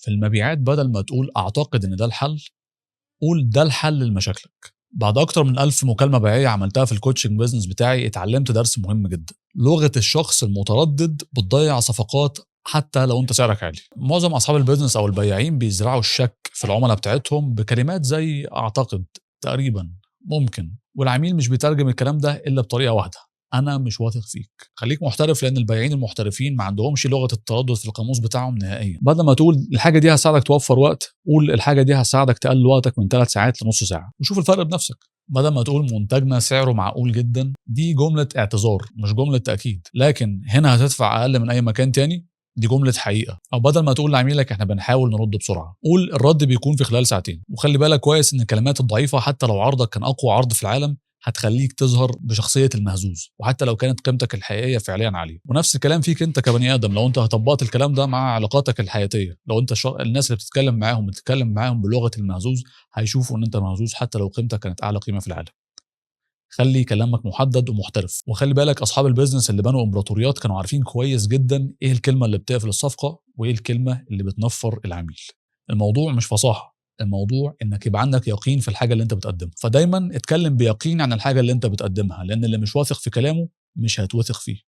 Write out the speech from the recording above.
في المبيعات، بدل ما تقول اعتقد ان ده الحل، قول ده الحل لمشاكلك. بعد اكتر من 1000 مكالمة بيعيه عملتها في ال coaching business بتاعي، اتعلمت درس مهم جدا: لغة الشخص المتردد بتضيع صفقات حتى لو انت سعرك عالي. معظم اصحاب ال business او البياعين بيزرعوا الشك في العملاء بتاعتهم بكلمات زي اعتقد، تقريبا، ممكن، والعميل مش بيترجم الكلام ده الا بطريقة واحده: انا مش واثق فيك. خليك محترف، لان البياعين المحترفين ما عندهمش لغة التردد في القاموس بتاعهم نهائيا. بدل ما تقول الحاجة دي هتساعدك توفر وقت، قول الحاجة دي هتساعدك تقلل وقتك من 3 ساعات لنص ساعه، وشوف الفرق بنفسك. بدل ما تقول منتجنا سعره معقول جدا، دي جملة اعتذار مش جملة تاكيد، لكن هنا هتدفع اقل من اي مكان تاني، دي جملة حقيقة. أو بدل ما تقول لعميلك إحنا بنحاول نرد بسرعة، قول الرد بيكون في خلال ساعتين. وخلي بالك كويس إن الكلمات الضعيفة، حتى لو عرضك كان أقوى عرض في العالم، هتخليك تظهر بشخصية المهزوز، وحتى لو كانت قيمتك الحقيقية فعليا عالية. ونفس الكلام فيك انت كبني ادم، لو انت طبقت الكلام ده مع علاقاتك الحياتية، لو انت الناس اللي بتتكلم معاهم بلغة المهزوز، هيشوفوا ان انت مهزوز حتى لو قيمتك كانت اعلى قيمة في العالم. خلي كلامك محدد ومحترف. وخلي بالك، اصحاب ال business اللي بنوا امبراطوريات كانوا عارفين كويس جدا ايه الكلمة اللي بتقفل الصفقة وايه الكلمة اللي بتنفر العميل. الموضوع مش فصاحه، الموضوع انك يبقى عندك يقين في الحاجة اللي انت بتقدمها. فدايما اتكلم بيقين عن الحاجة اللي انت بتقدمها، لان اللي مش واثق في كلامه مش هيتوثق فيه.